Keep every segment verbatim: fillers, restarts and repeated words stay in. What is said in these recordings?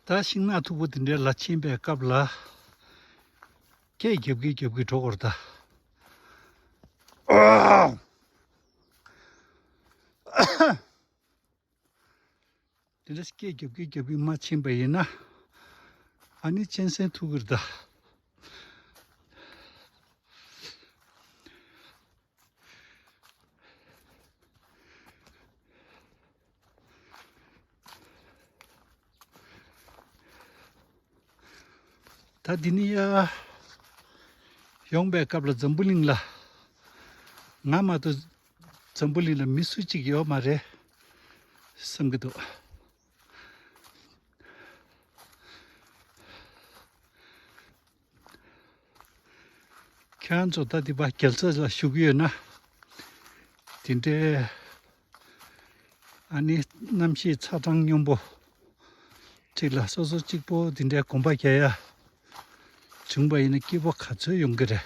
ད་ཤིང་ནགས་མཐུག་པོ་དེ་འདྲའི་ལ་ཕྱིན་པའི་སྐབས་ལ། སྐད་རྒྱབ་ཀྱིན་རྒྱབ་ཀྱིན་འགྲོ་དགོས་རེད་ད། དེ་འདྲ་སྐད་རྒྱབ་ཀྱིན་རྒྱབ་ཀྱིན་མ་ཕྱིན་པ་ཡིན་ན། ཨ་ནི་གཅན་གཟན་ཐུག་གི་རེད་ད། ད་འདི་ནས་ཡར་ཡོང་པའི་སྐབས་ལ་འཛམ་བུ་གླིང་ལ། ང་མ་གཏོགས་འཛམ་བུ་གླིང་ལ་མི་སུ་གཅིག་ཡོད་མ་རེད་བསམ་གྱི་འདུག། ཁྱེད་རང་ཚོ་ད་འདི་པ་རྒྱལ་ས་ལ་བཞུགས་ཡོད་ན། དེ་འདྲའི་ཨ་ནི་གནམ་གཤིས་ཚ་གྲང་སྙོམས་པོ་ཅིག་ལ་སོ་སོ་གཅིག་པོ་དེ་འདྲའི་གོམ་པ་རྒྱག་ཡ་བྱུང་པ་ཡིན་ན་སྐྱིད་པོ་ག་ཚོད་ཡོང་གི་རེད།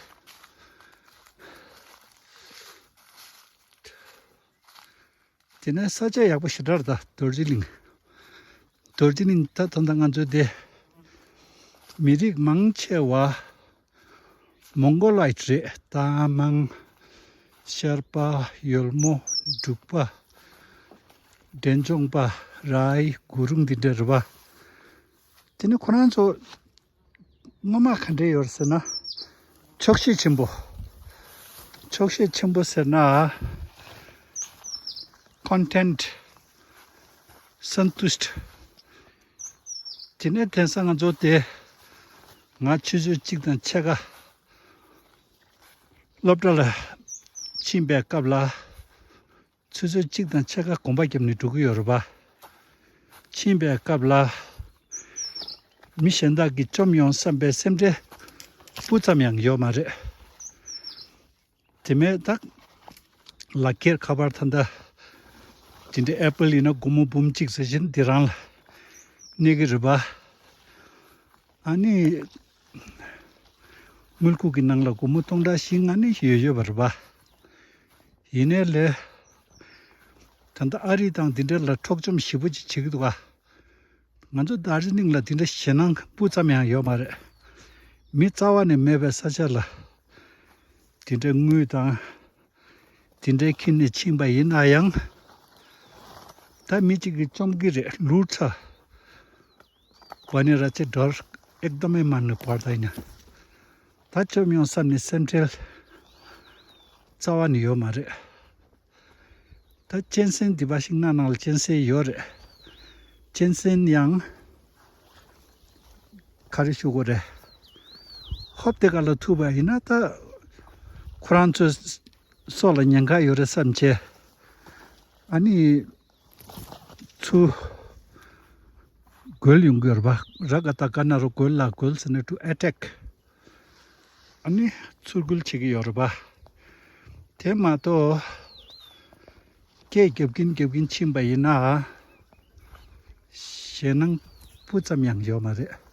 དེ་ནས་ས་ཆ་ཡག་པོ་ཞེ་དྲག་རེད་ད། རྡོ་རྗེ་གླིང་། རྡོ་རྗེ་གླིང་ད་ད་ལྟ་ང་ཚོའི་དེ་མི་རིགས་མང་ཆེ་བ་མོང་གོ་ལའིཊ་རེད། ཏ་མང་། ཤར་པ། ཡོལ་མོ། འབྲུག་པ། འབྲས་ལྗོངས་པ། རའི། གུ་རུང་འདི་འདྲ་རེད་པ། དེ་ནི་ཁོ་རང་ཚོ་སྔོན་མ་ག་འདྲས་ཡོད་ཟེར་ན། ཆོག་ཤེས་ཆེན་པོ། ཆོག་ཤེས་ཆེན་པོ་ཟེར་ན། ཀོན་ཊེན་ཊི། སན་ཏུ་ཤྟ། དེ་ནས་དེང་སང་ང་ཚོ་དེ། ང་ཆུ་ཚོད་གཅིག་དང་ཕྱེད་ཀ་སློབ་གྲྭ་ལ་ཕྱིན་པའི་སྐབས་ལ། ཆུ་ཚོད་གཅིག་དང་ཕྱེད་ཀ་གོམ་པ་བརྒྱབ་ནས་འགྲོ་གི་ཡོད་རེད་པ། ཕྱིན་པའི་སྐབས་ལ། མི་གཞན་དག་གིས་བཅོམ་ཡོང་བསམ་པའི་སེམས་ཁྲལ་སྤུ་ཙམ་ཡང་ཡོད་མ་རེད། དེ་མེད་ད། ལག་ཁྱེར་ཁ་པར་ད་ལྟ། དེ་འདྲའི་ཨེ་པལ་ཡིན་ན་སྒོར་མོ་འབུམ་གཅིག་ཟེར་བཞིན་འདི་རང་ལ་གནས་ཀྱི་རེད་པ། ཨ་ནི། དངུལ་ཁུག་གི་ནང་ལ་སྒོར་མོ་སྟོང་ཕྲག་བཞི་ལྔ་ནི་ཡོད་ཡོད་པ་རེད་པ། ཡིན་ནའི་ལས། ད་ལྟ་ཨ་རི་དང་འདི་འདྲ་ལ་འཕྲོག་བཅོམ་ཞེ་པོ་ཅིག་བྱེད་ཀྱི་འདུག་ག། ང་ཚོ་དར་ཇི་ལིང་ལ་དེ་འདྲ་ཞེད་སྣང་སྤུ་ཙམ་ཡང་ཡོད་མ་རེད། མི་རྩ་བ་ནས་མེད་པའི་ས་ཆ་ལ་དེ་འདྲའི་དངུལ་དང་དེ་འདྲའི་ཁྱེར་ནས་ཕྱིན་པ་ཡིན་ན་ཡང་། ད་མི་གཅིག་གིས་བཅོམ་གྱི་རེད། ལུའུ་ཁྲ་ཝ་ནི་ར་ཅེ་ཌོར་ཨེག་དམ་མེ་མན་ནི་པར་ད་ཡིན་ན། ད་བཅོམ་ཡོང་བསམ་ནས་སེམས་ཁྲལ་རྩ་བ་ནས་ཡོད་མ་རེད། ད་གཅན་གཟན་འདི་པ་ཤིང་ནགས་ནང་ལ་གཅན་གཟན་ཡོད་རེད། གཅན་གཟན་ཡང་ག་རེ་ཞུ་དགོས་རེད། ཧོབ་དེ་ག་ལ་ཐུག་པ་ཡིན་ན་ད་ཁོ་རང་ཚོའི་སྲོག་ལ་ཉེན་ཁ་ཡོད་རེད་བསམ་བྱས། ཨ་ནི་ཚུར་རྒོལ་ཡོང་གི་ཡོད་རེད་པ། ར་ག་ད་ག་ན་རོ་རྒོལ་ལ་རྒོལ་ཟེར་ནས་to attack། ཨ་ནི་ཚུར་རྒོལ་བྱེད་ཀྱི་ཡོད་རེད་པ། དེ་མ་གཏོགས་སྐད་རྒྱབ་ཀྱིན་རྒྱབ་ཀྱིན་ཕྱིན་པ་ཡིན་ན་ཞེད་སྣང་སྤུ་ཙམ་ཡང་ཡོད་མ་རེད།